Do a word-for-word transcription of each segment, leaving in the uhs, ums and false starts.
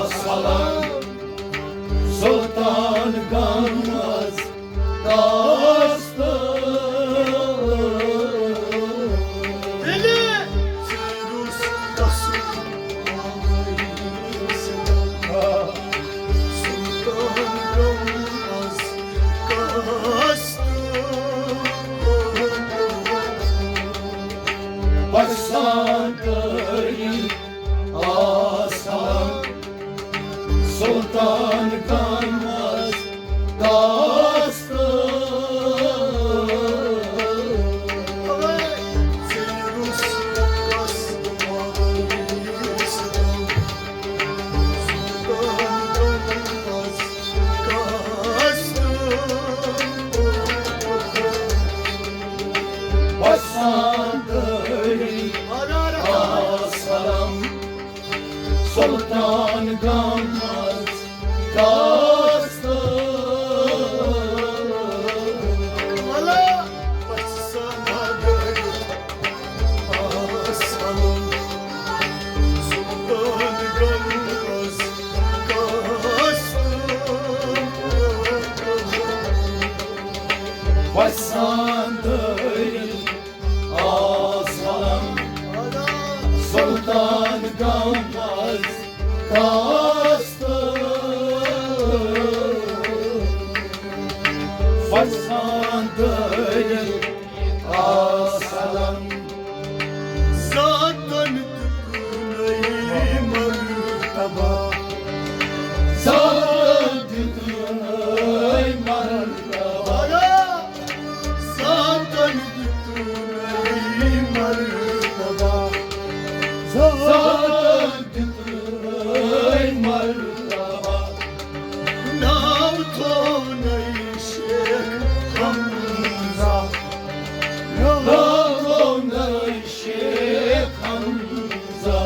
سلام سلطان گنج کاستہٕ۔ پسند سلطان گنج کاستہٕ۔ پسند سلام سلطان گنج کاستہٕ۔ پسند سلام سلطان گنج کاستہٕ۔ پسند سلام زاتن دیُتنَے مرتبہ۔ زاتن دیُتنَے مرتبہ۔ زاتن دیُتنَے مرتبہ۔ زاتن دیُتنَے مرتبہ۔ ناو تھوونَے شیخ حمزہ۔ ناو تھوونَے شیخ حمزہ۔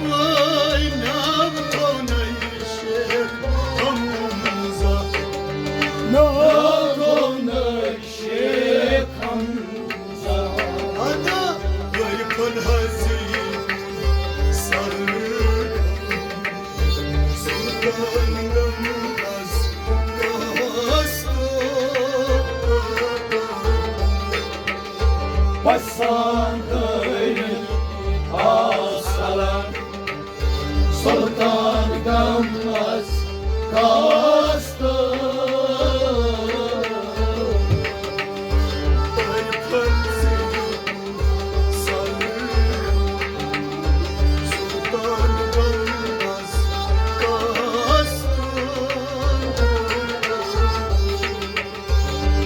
وٲے ناو تھوونَے شیخ حمزہ۔ ناو تھوونَے شیخ حمزہ۔ ادا وٲے پھٔلۍ حظ یہِ سر۔ سلطان گنج کاستہٕ۔ پسند سلام سلطان گنج کاستہٕ۔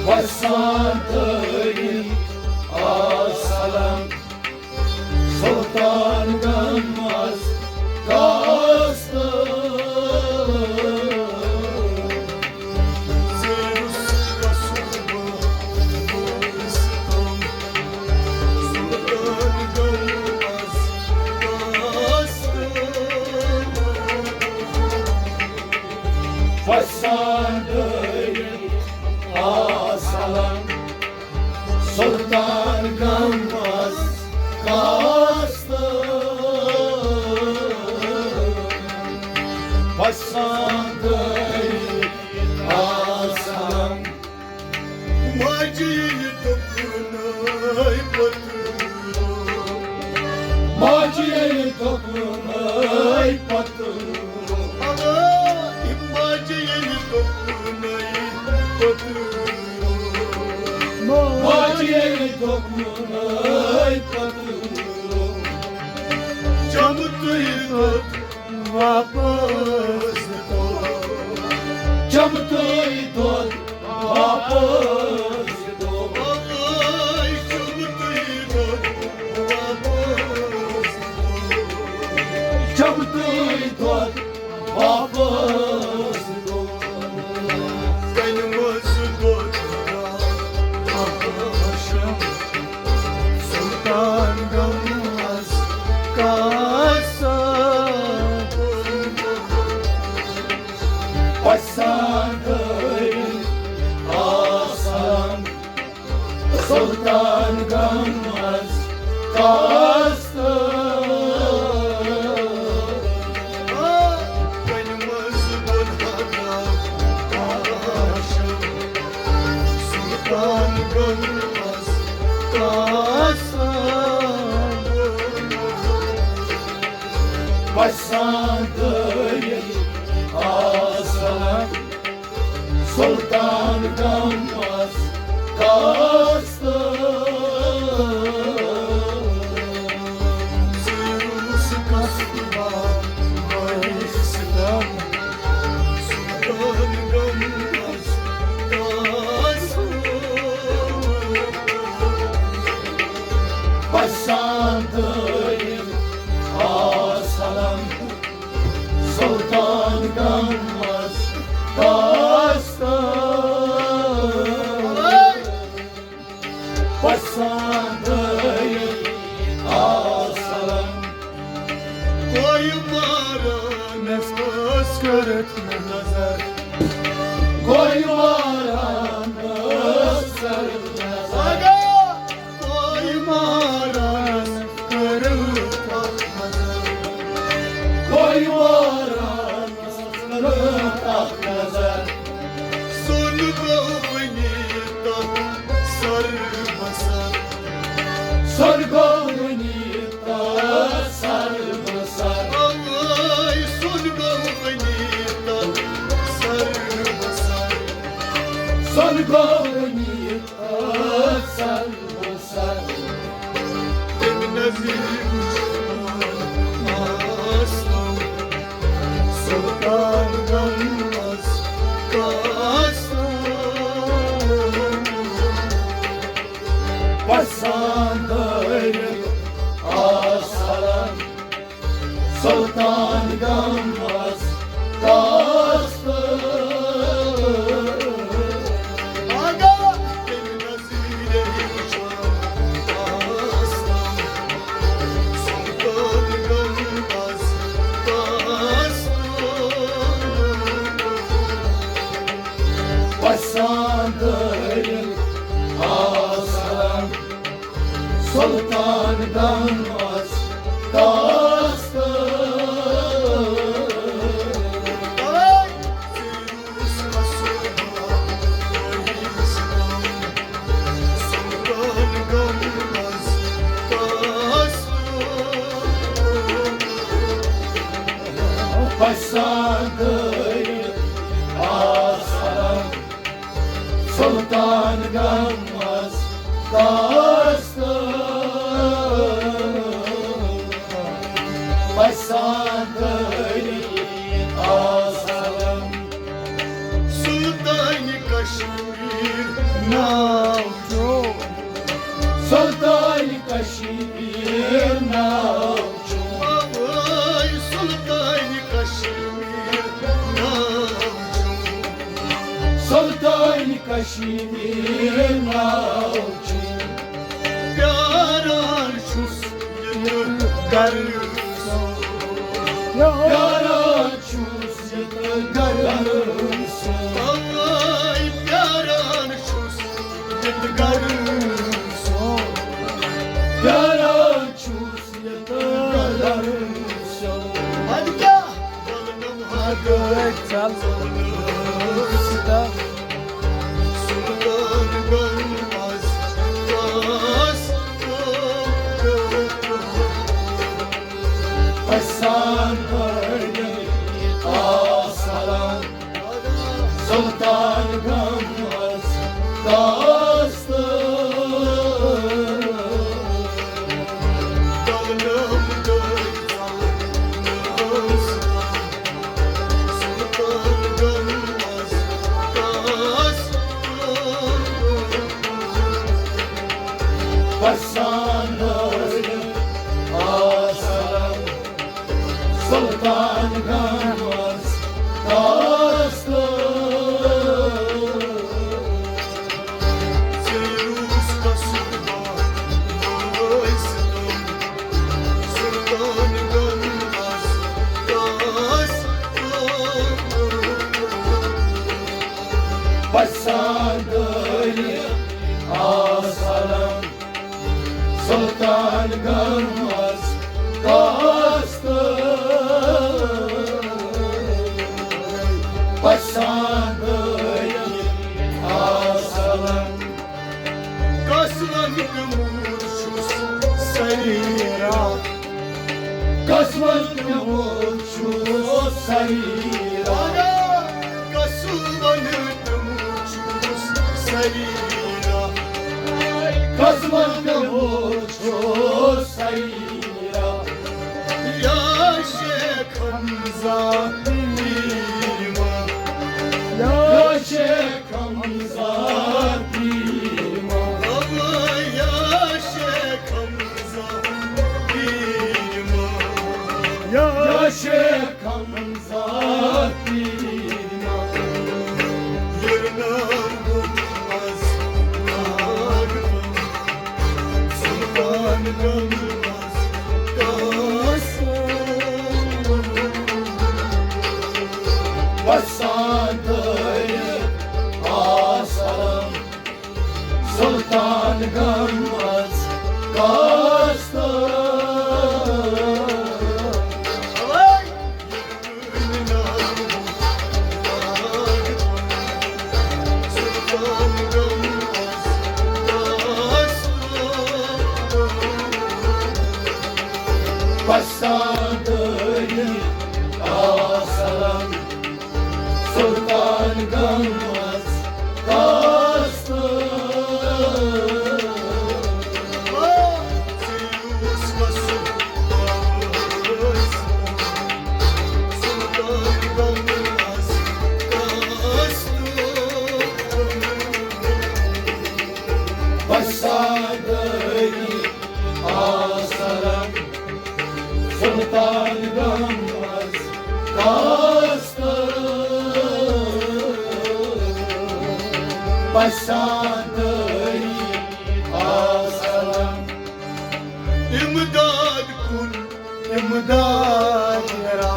پسند سلام سلطان گنج کاستہٕ۔ پسند سلام سلطان گنج کاستہٕ۔ پسند سلام ماجہِ ییٚلہِ دوٚپنَے پتہٕ۔ ماجہِ ییٚلہِ دوٚپنَے پتہٕ۔ اے ماجہِ ییٚلہِ دوٚپنَے پتہٕ۔ ماجہِ ییٚلہِ دوٚپنَے پتہٕ۔ چمتٕے دۄد واپس دِتو۔ چمتٕے دۄد واپس دِتو۔ اے چمتٕے دۄد واپس دِتو۔ چمتٕے دۄد واپس دِتو۔ کنہِ منٛز دۄد آشم سلطان گنج کاستہٕ۔ پسند سلطان گنج کاستہٕ۔ پسند آسان سلطان گمس کاستہٕ۔ سیروس قصبہ بٲیِس دم سلطان گمس کاستہٕ۔ پسند آسان سلطان گمس کاستہٕ۔ پسند آسان کوئی مارانس ٲس کٔرِتھ نظر۔ کوئی مارانس ٲس کٔرِتھ نظر۔ کوئی مارانس کٔرِتھ نظر۔ کوئی مارانس کٔرِتھ نظر۔ سۄن گوٚو وٕنی تَتھ سر بسر۔ سۄن گوٚو وٕنی تَتھ سر بسر۔ اوے سۄن گوٚو وٕنی تَتھ سر بسر۔ سۄن گوٚو وٕنی تَتھ سر بسر۔ تٔمۍ نظیٖر وٕچھ آسان سلطان گمس کاستہٕ۔ پسند آسان سلطان گمس کاستہٕ۔ پسند آسان سلطان گمس کاستہٕ۔ پسند آسان سلطان گمس کاستہٕ۔ پسند آسان سلطان کشمیر ناو چھُ۔ سلطان کشمیر ناو چھُ۔ اوے سلطان کشمیر ناو چھُ۔ سلطان کشمیر ناو چھُ۔ پیاران چھُس یہِ گرٕ۔ پیاران چھُس یہِ گرٕ۔ اوے پیاران چھُس یہِ گرٕ۔ پیاران چھُس یہِ گرٕ۔ اَدٕ کیٛاہ؟ پسند آسان سلطان گمس کاستہٕ۔ پسند آسان سلطان گمس کاستہٕ۔ سیروس قصبہ بٲیِس دم سلطان گمس کاستہٕ۔ پسند آسان سلطان گمس کاستہٕ۔ پسند آسان کس ونہٕ گوٚمُت چھُس سریرا۔ قسمت تِمو چھُ سریٖرا۔ قسمت تِمو چھُ سریٖرا۔ قسمت تِمو چھُ سریٖرا۔ یا شیخ حمزہ پیٖر ما۔ یا شیخ حمزہ پیٖر ما۔ یا شیخ حمزہ پیٖر ما۔ یا شیخ حمزہ پیٖر ما۔ یِرناوُن از ناگ سلطان گنگ از کاس۔ وسان دٲرِتھ آسان سلطان گنگ از کاس۔ پسند آسان سلطان گنگ از کاس۔ پسند آسان سلطان گنگ از کاس۔ پسند آسان امداد کن، امداد را۔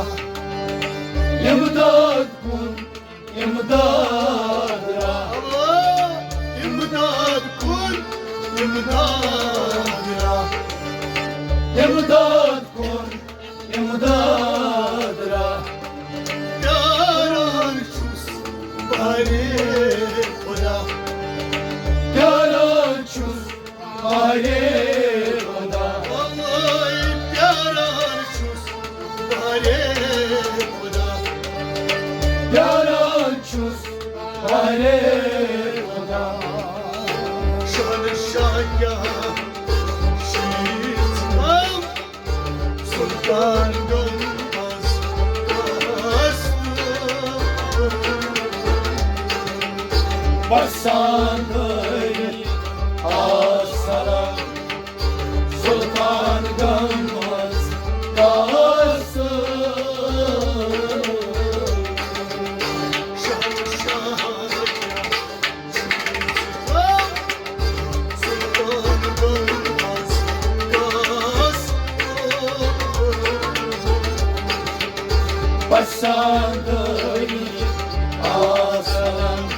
امداد کن، امداد را۔ امداد کن، امداد را۔ امداد کن، امداد را۔ پیاران چھُس بارے خدا۔ پیاران چھُس بارے خدا۔ واللہ پیاران چھُس بارے خدا۔ پیاران چھُس بارے خدا۔ شہنشاہ کیٛاہ شیٖژ غم سلطان گنگ از کاس۔ پسند آسان سلطان گنگ از کاس۔ پسند آسان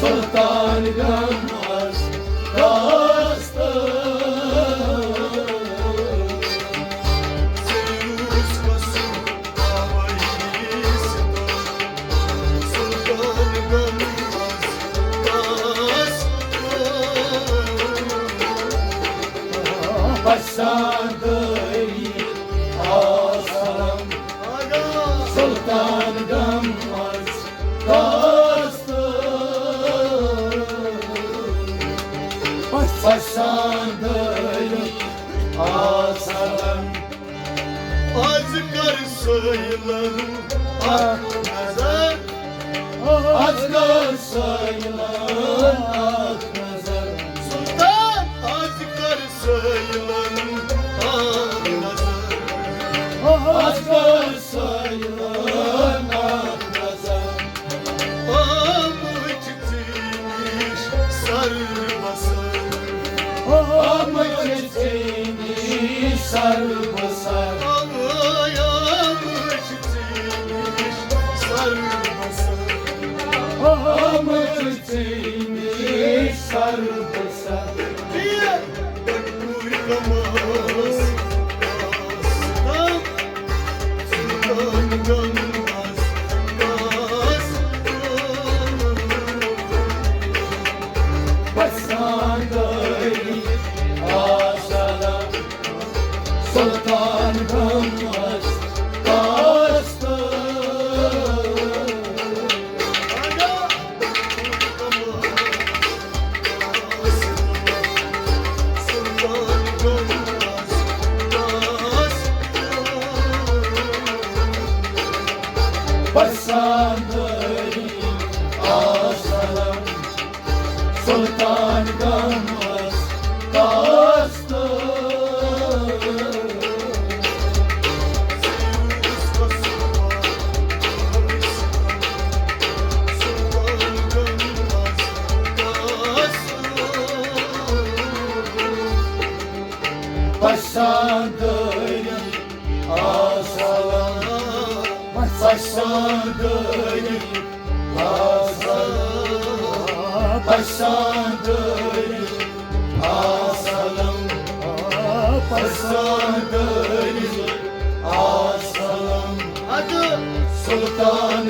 سلطان گنگ از کاس۔ پسند آسان سلطان گنگ از کاس۔ پسند آسان از کر سٲیلن اکھ نظر۔ از کر سٲیلن اکھ نظر۔ سلطان از کر سٲیلن اکھ نظر۔ از کر سٲیلن اکھ نظر۔ آمٕتۍ ژےٚ نِش سر بسر۔ آمٕتۍ ژےٚ نِش سر بسر۔ آمٕتۍ ژےٚ نِش سر بسر۔ آمٕتۍ ژےٚ نِش سر بسر۔ پیر پنڈپور کماس۔ پسند آسان سلطان گنگ پسندری آسلم سلطان گمس کاستر۔ پسندری آسلم، پسندری آسلم، پسندری آسلم، پسندری آسلم۔ سلطان